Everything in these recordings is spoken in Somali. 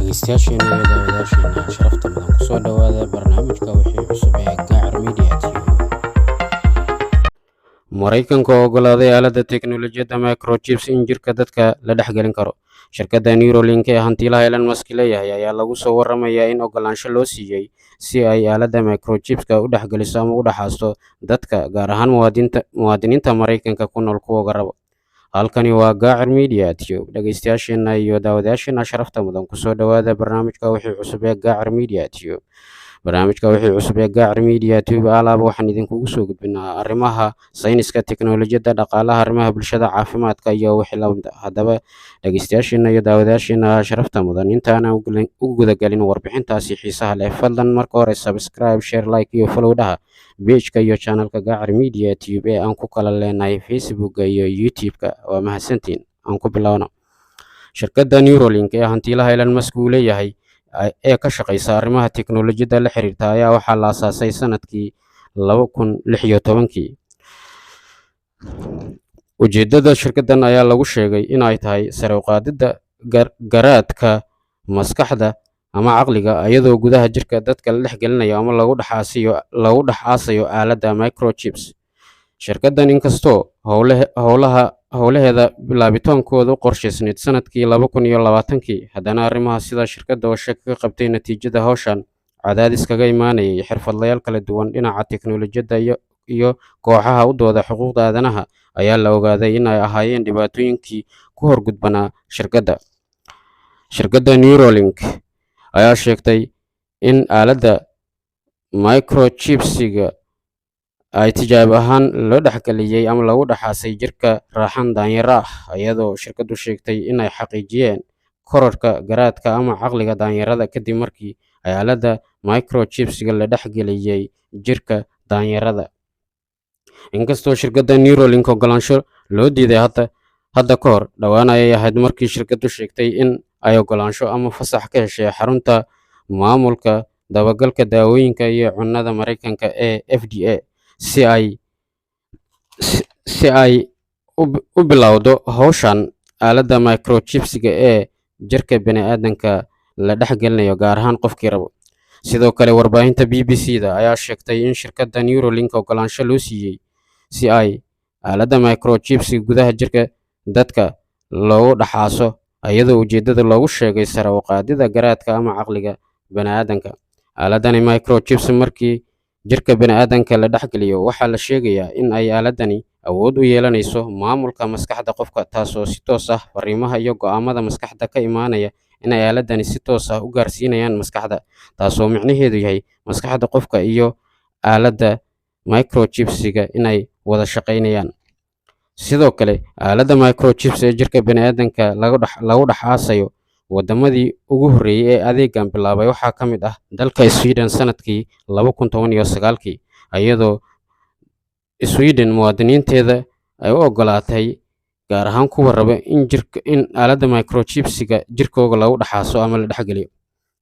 Dhageystayaasheena iyo daawadayaasheena sharafta mudan, kusoo dhowaada barnaamijka Wixii Cusub ee Gaacar Media TV. Maraykanka oo ogolaaday aaladda teknolojiyadda microchips in jirka dadka la dhexgelin karo. Shirkadda Neuralink ee hantiilaha Elon Musk leeyahay ayaa lagu soo waramayaa in ogolaansho loo siiyey si ay aaladda microchipska u dhexgeliso ama u dhexaasto dadka, gaar ahaan muwaadiniinta Maraykanka ku nool kuwa rabo. Halkani waa Gaacar Media Tube. Dhegeystayaasheena iyo daawadayaasheena sharafta mudan, kusoo dhowaada barnaamijka Wixii Cusub ee Gaacar Media Tube. Barnaamijka Wixii Cusub ee Gaacar Media Tube alaaba waxaan idinkugu soo gudbinaa arrimaha sayniska, teknolojiyadda, dhaqaalaha, arrimaha bulshada, caafimaadka iyo wixii lamid ah. Haddaba, dhegeystayaasheena iyo daawadayaasheena sharafta mudan, intaana u gudagelin warbixintaasi xiisaha leh, fadlan marka hore subscribe, share, like iyo follow dhaha page-ka iyo channelka Gaacar Media Tube ee aan ku kala leenahay Facebooka iyo YouTube-ka. Waa mahadsantiin. Aan ku bilowno. Shirkadda Neuralink ee hantiilaha Elon Musk uu leeyahay ee ka shaqeysa arrimaha teknolojiyadda la xiriirta ayaa waxaa la aasaasay sanadkii 2016-kii. Ujeeddada shirkaddan ayaa lagu sheegay in ay tahay sare u qaadidda garaadka maskaxda ama caqliga, iyadoo gudaha jirka dadka la dhex gelinayo ama lagu dhex aasayo aaladda microchips. Shirkaddan, inkastoo howlaha howlaheeda bilaabitaankooda u qorshaysnayd sanadkii 2020-kii, haddana arrimaha sida shirkadda oo shaki ka qabtay natiijada hawshan, cadaadis kaga imaanayay xirfadlayaal kala duwan dhinaca teknolojiyadda iyo kooxaha u dooda xuquuqda aadanaha, ayaa la ogaaday in ay ahaayeen dhibaatooyinkii ku horgudbanaa shirkadda. Shirkadda Neuralink ayaa sheegtay in aaladda microchipsiga ay tijaabo ahaan loo dhexgeliyey ama lagu dhexaasay jirka raaxan daanyaro ah, iyadoo shirkaddu sheegtay in ay xaqiijiyeen kororka garaadka ama caqliga daanyarada kadib markii ay aaladda microchipsiga la dhexgeliyey jirka daanyarada. Inkastoo shirkadda Neuralink ogolaansho loo diiday hadda ka hor, dhowaan ayay ahayd markii shirkaddu sheegtay in ay ogolaansho ama fasax ka heshay xarunta maamulka dabagalka daawooyinka iyo cunnada Maraykanka ee FDA si ay u bilowdo hawshan aaladda microchipsiga ee jirka bini'aadanka la dhexgelinayo, gaar ahaan qofkii rabo. Sidoo kale, warbaahinta BBC da ayaa sheegtay in shirkadda Neuralink ogolaansho loo siiyey si ay aaladda microchipsiga gudaha jirka dadka loogu dhexaaso, iyadoo ujeeddada loogu sheegay sare u qaadida garaadka ama caqliga bani'aadanka. Aaladani microchips markii jirka bani'aadanka la dhexgeliyo, waxaa la sheegayaa in ay aaladani awood u yeelanayso maamulka maskaxda qofka, taasoo si toos ah fariimaha iyo go'aamada maskaxda ka imaanaya in ay aaladani si toos ah u gaarsiinayaan maskaxda, taasoo micnaheedu yahay maskaxda qofka iyo aaladda microchipsiga inay wada shaqaynayaan. Sidoo kale, aaladda microchips ee jirka bani'aadanka lagu dhex aasayo, wadamadii ugu horreeyey ee adeegan bilaabay waxaa ka mid ah dalka Sweden sanadkii 2019-kii, iyadoo Sweden muwaadiniinteeda ay u ogolaatay, gaar ahaan kuwa raba in aaladda microchipsiga jirkooga lagu dhexaaso ama la dhexgeliyo.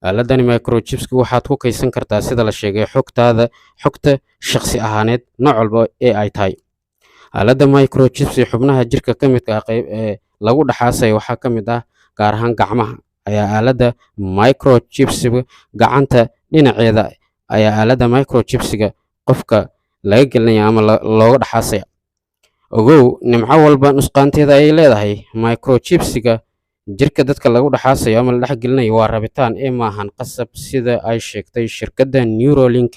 Aaladani microchipska waxaad ku kaydsan kartaa, sida la sheegay, xogtaada, xogta shakhsi ahaaneed nooc walba ee ay tahay. Aaladda microchips ee xubnaha jirka ka midka ah qayb ee lagu dhexaasayo waxaa ka mid ah gaar ahaan gacmaha ayaa aaladda microchipsiga, gacanta dhinaceeda ayaa aaladda microchipsiga qofka laga gelinaya ama looga dhexaasaya. Ogow, nimco walba nusqaanteeda ayay leedahay. Microchipsiga jirka dadka lagu dhexaasayo ama la dhexgelinayo waa rabitaan ee maahan qasab, sida ay sheegtay shirkadda Neuralink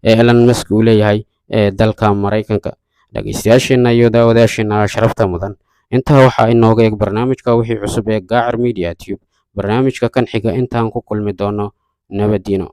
ee Elon Musk uu leeyahay ee dalka Maraykanka. Dhageystayaasheena iyo daawadayaasheena sharafta mudan, intaa waxaa inooga eeg barnaamijka Wixii Cusub ee Gaacar Media Tube. Barnaamijka kan xiga intaan ku kulmi doono, nabadiino.